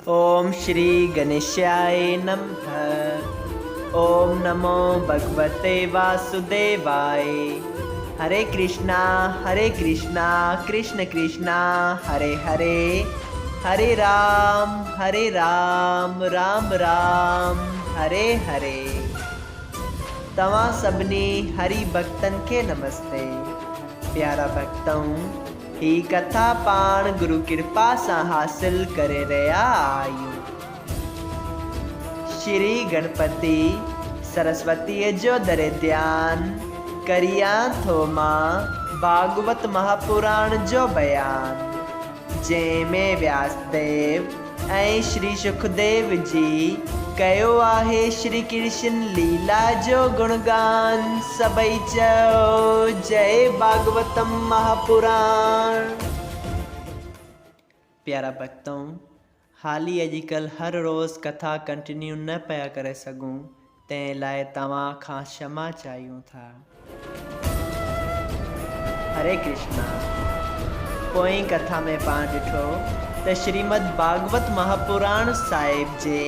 اوم شري گنيشاء نمھ اوم نمو ڀڳوتي واسوديواء هري ڪرشنا هري ڪرشنا ڪرشن ڪرشنا هري هري هري رام هري رام رام رام هري هري. توهان سڀني هري ڀڳتن کي نمستي. پيارا ڀڳتؤ! هي ڪٿا پاڻ گرو ڪرپا سان حاصل ڪري رهيا آهيون. شري گڻپتي سرسوتيء جو دري ڌيان ڪريان ٿو مان ڀاڳوت مهاپراڻ جو بيان، جنهن ۾ وياسديو ۽ شري شڪديو جي ڪيو آهي شري ڪرشن ليلا جو گڻگان، سڀئي چئو جئي ڀاڳوتم مهاپراڻ. پيارا ڀڳتؤ! حالي اڄڪلھ هر روز ڪٿا ڪنٽينيو نه پيا ڪري سگهون تنهن لاء توهان کان ڪشما چاهيون ٿا. هري ڪرشنا. پوئين ڪٿا ۾ پاڻ ڏٺو ته شريمد ڀاڳوت مهاپراڻ صاحب جي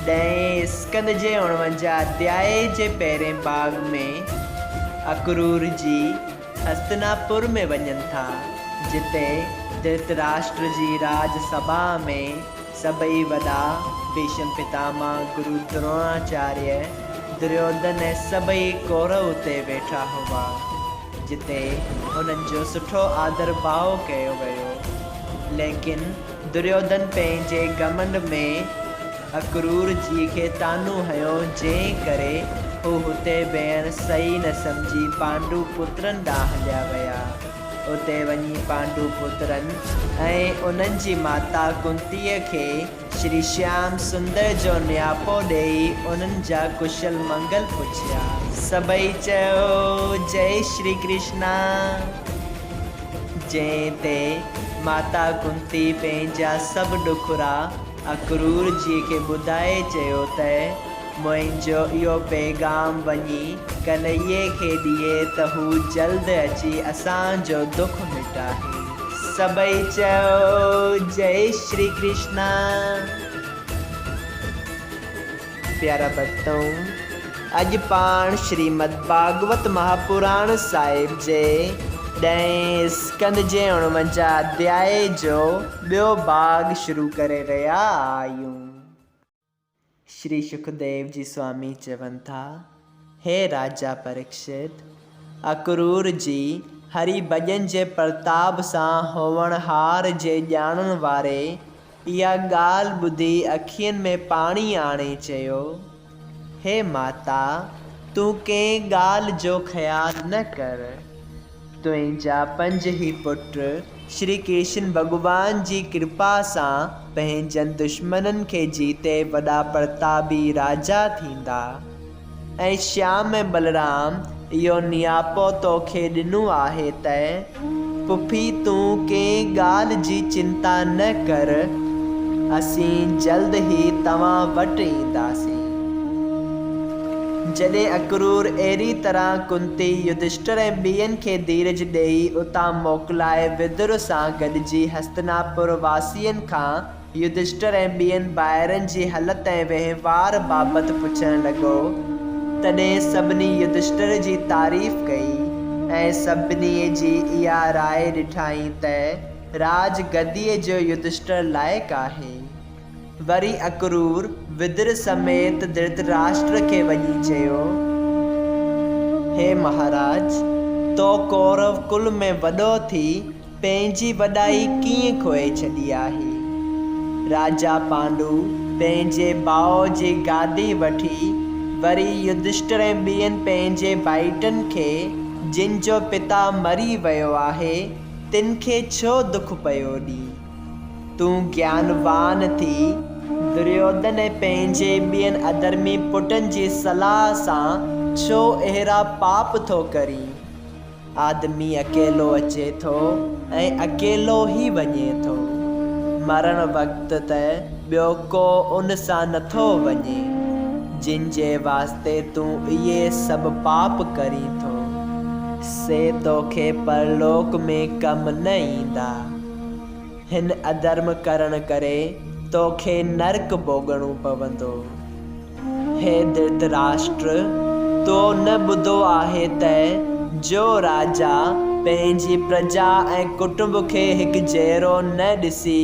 ڏهين اسڪند جي اڻونجاهه اڌيائي جي پهرين ڀاڳ ۾ اڪرور جي هستناپور ۾ وڃن ٿا جتي ڌرتراشٽر جي راڄ سڀا ۾ سڀئي وڏا، ڀيشم پتامه، گرو دروناچاريه، دريوڌن ۽ سڀئي ڪورو اتي ويٺا هئا، جتي انهن جو سٺو آدر ڀاء ڪيو ويو. ليڪن دريوڌن پنهنجي گهمنڊ ۾ اڪرور جي کي طعنو هنيو، جنهن ڪري هو هتي ويهڻ صحيح نه سمجهي پانڊو پترن ڏانهن هليا ويا. اتي وڃي پانڊو پترن ۽ انهن جي ماتا ڪنتيء کي شري شيام سندر جو نياپو ڏيئي انهن جا ڪشل منگل پڇيا. سڀئي چيو، جئي شري ڪرشنا. جنهن تي ماتا ڪنتي پنهنجا سڀ ڏکڙا اڪرور جي کي ٻڌائي چيو ته منهنجو اهو پيغام وڃي ڪنهيي کي ڏي ته هو جلد اچي اسان جو دک مٽائي. سڀئي چيو، جئي شري ڪرشنا. پيارا ڀڳتؤ! اڄ پاڻ شريمد ڀاڳوت مهاپراڻ صاحب جي ڏهين اسڪنڌ جي اڻونجاهه اڌيائي جو ٻيو ڀاڳ شروع ڪري رهيا آهيون. شري شڪديو جي سوامي چون ٿا، هي راجا پريڪشت! اڪرور جي هري ڀڄن جي پرتاب سان هوڻهار جي ڄاڻڻ واري اها ڳالهه ٻڌي اکين ۾ پاڻي آڻي چيو، هي ماتا! تون ڪنهن ڳالهه جو خيال نه ڪر. تنهنجا پنج ئي پٽ شري ڪرشن ڀڳوان جي ڪرپا سان پنهنجن دشمنن کي جيتي وڏا پرتابي راجا ٿيندا ۽ شيام ۽ بلرام اهو نياپو توکي ڏنو آهي ته پڦي تون ڪنهن ڳالهه جي چنتا نه ڪر اسين جلد ئي توهان وٽ اينداسين. جڏهن اڪرور اهڙي طرح ڪنتي، يڌشٽر ۽ ٻين کي ڌيرج ڏيئي اتان موڪلائي ودر سان گڏجي هستناپور واسين کان يڌشٽر ۽ ٻين ڀائرن جي هلت ۽ وهنوار بابت پڇڻ لڳو، تڏهن سڀني يڌشٽر جي تعريف ڪئي ۽ سڀني جي اها راء ڏٺائين ته راڄ گديء جو يڌشٽر لائق آهي. وري اڪرور ودر سميت ڌرتراشٽر کي وڃي چيو، هي مهاراج! تو ڪورو ڪل ۾ وڏو ٿي پنهنجي وڏائي ڪيئن کوئي ڇڏي آهي؟ راجا پانڊو پنهنجي ڀاء جي گادي وٺي وري يڌشٽر ۽ ٻين پنهنجي ڀائٽن کي، جن جو پتا مري ويو آهي، تن کي ڇو دک پيو ڏين؟ تون گيانوان ٿي، دريوڌن ۽ پنهنجي ٻين اڌرمي پٽن جي صلاح سان ڇو اهڙا پاپ ٿو ڪرين؟ آدمي اڪيلو اچي ٿو ۽ اڪيلو ئي وڃي ٿو. مرڻ وقت ته ٻيو ڪو ان سان نٿو وڃي، جن جي واسطي تون اهي سڀ پاپ ڪرين ٿو، سي توکي پرلوڪ ۾ ڪم نه ايندا. هن اڌرم ڪرڻ ڪري توکي نرڪ ڀوڳڻو پوندو. هي ڌرتراشٽر! تو نه ٻڌو آهي ته جو راجا پنهنجي پرجا ۽ ڪٽنب کي هڪجهڙو نه ڏسي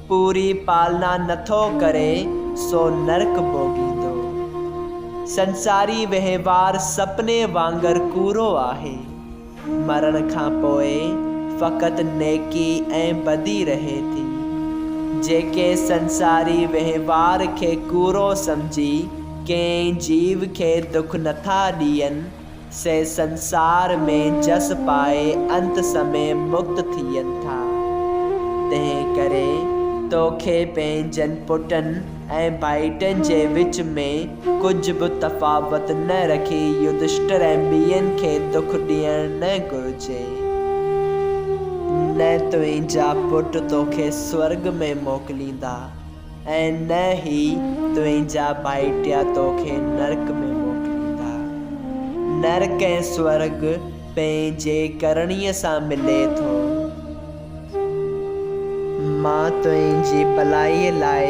پوري پالنا نٿو ڪري، سو نرڪ ڀوڳيندو. سنساري وهنوار سپني وانگر ڪوڙو آهي. مرڻ کان پوء فقط نيڪي ۽ بدي رهي ٿي. جيڪي سنساري وهنوار کي ڪوڙو سمجهي ڪنهن جيو کي دک نٿا ڏين، سي سنسار ۾ جس پائي انت سمي مڪت ٿين ٿا. تنهن ڪري توکي پنهنجن پٽن ۽ ڀائٽن جي وچ ۾ ڪجهه به تفاوت نه رکي يڌشٽر ۽ ٻين کي دک ڏيڻ نه گهرجي. نه تنهنجا پٽ توکي سورڳ ۾ موڪليندا ۽ نه ئي تنهنجا ڀائٽيا توکي نرڪ ۾ موڪليندا. نرڪ ۽ سورڳ پنهنجي ڪرڻيء سان ملي ٿو. مان تنهنجي ڀلائيء لاء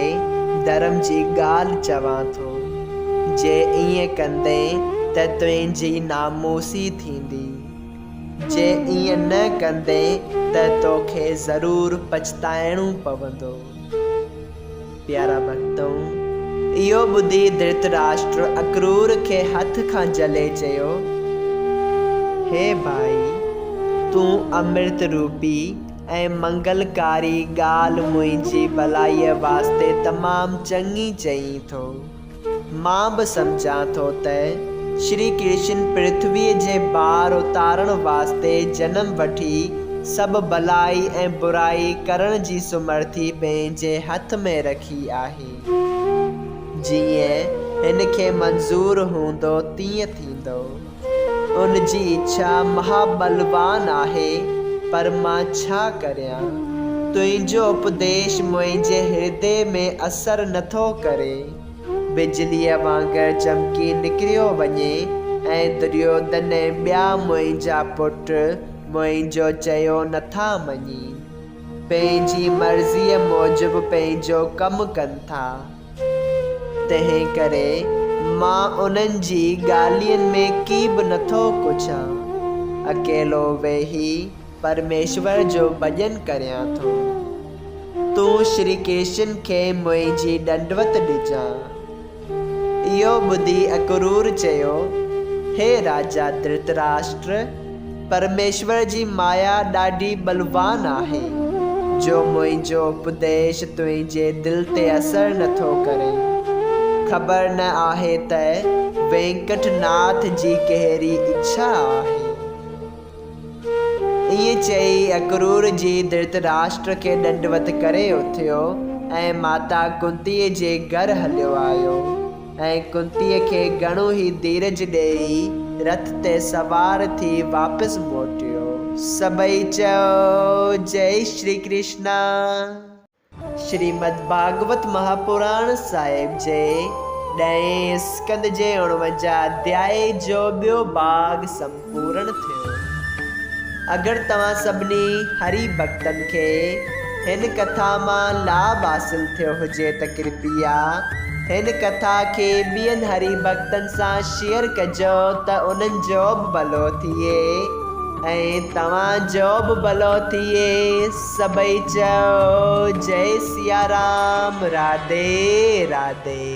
ڌرم جي ڳالهه چوان ٿو. جي ائين ڪندين ته تنهنجي ناموسي ٿيندي. جي ائين نه ڪندين ته توکي ضرور پڇتائڻو پوندو. پيارا ڀڳتؤ! اهو ٻڌي ڌرتراشٽر اڪرور کي هٿ کان جهلي چيو، هي ڀائي! تون امرت روپي ۽ منگلڪاري ڳالهه منهنجي ڀلائيء واسطي تمام چڱي چئين ٿو. مان به سمجهان ٿو ته شري ڪرشن پرٿويء جي بار اتارڻ واسطي جنم وٺي سڀ ڀلائي ۽ برائي ڪرڻ جي سمرٿي پنهنجي هٿ ۾ رکي آهي. جيئن هن کي منظور هوندو تيئن ٿيندو. ان جي اڇا مها ٻلوان آهي، پر مان ڇا ڪريان؟ تنهنجو اپديش منهنجي هردي ۾ اثر نٿو ڪري. بجليء وانگر چمڪي نڪريو وڃي ۽ دريوڌن ۽ ٻيا منهنجا پٽ منهنجو چيو نٿا مڃين. پنهنجي مرضيء موجب پنهنجو ڪم ڪن ٿا. تنهن ڪري مان انهن جي ڳالهين ۾ ڪي به نٿو ڪڇان. اڪيلو ويهي پرميشور جو ڀڄن ڪريان ٿو. تون شري ڪرشن کي منهنجي ڏنڊوت ڏجان. اهو ٻڌي اڪرور چيو، هي راجا ڌرتراشٽر! پرميشور جي مايا ڏاڍي ٻلوان آهي، جو منهنجو اپديش تنهنجي دل تي اثر نه ٿو ڪري. خبر نه آهي ته وينڪٽ ناٿ جي ڪهڙي اڇا آهي. ائين چئي اڪرور جي ڌرتراشٽر کي ڏنڊوت ڪري اٿيو ۽ ماتا ڪنتيء جي گهر هليو آيو. ۽ ڪنتيء کي گهڻو ئي ڌيرج ڏيئي رٿ تي سوار ٿي واپس موٽيو. سڀئي چئو، جئي شري ڪرشنا. شريمد ڀاڳوت مهاپراڻ صاحب جي ڏهين اسڪنڌ جي 49 اڌيائي جو ٻيو ڀاڳ سمپورڻ ٿيو. اگر توهان سڀني هري ڀڳتن کي هن ڪٿا مان لاڀ حاصل ٿيو هجي ته ڪرپيا هن ڪٿا کي ٻين هري ڀڳتن سان شيئر ڪجو ته انهن جو به ڀلو ٿئي ۽ توهان جو به ڀلو ٿئي. سڀئي چئو جئي سيارام راڌي راڌي.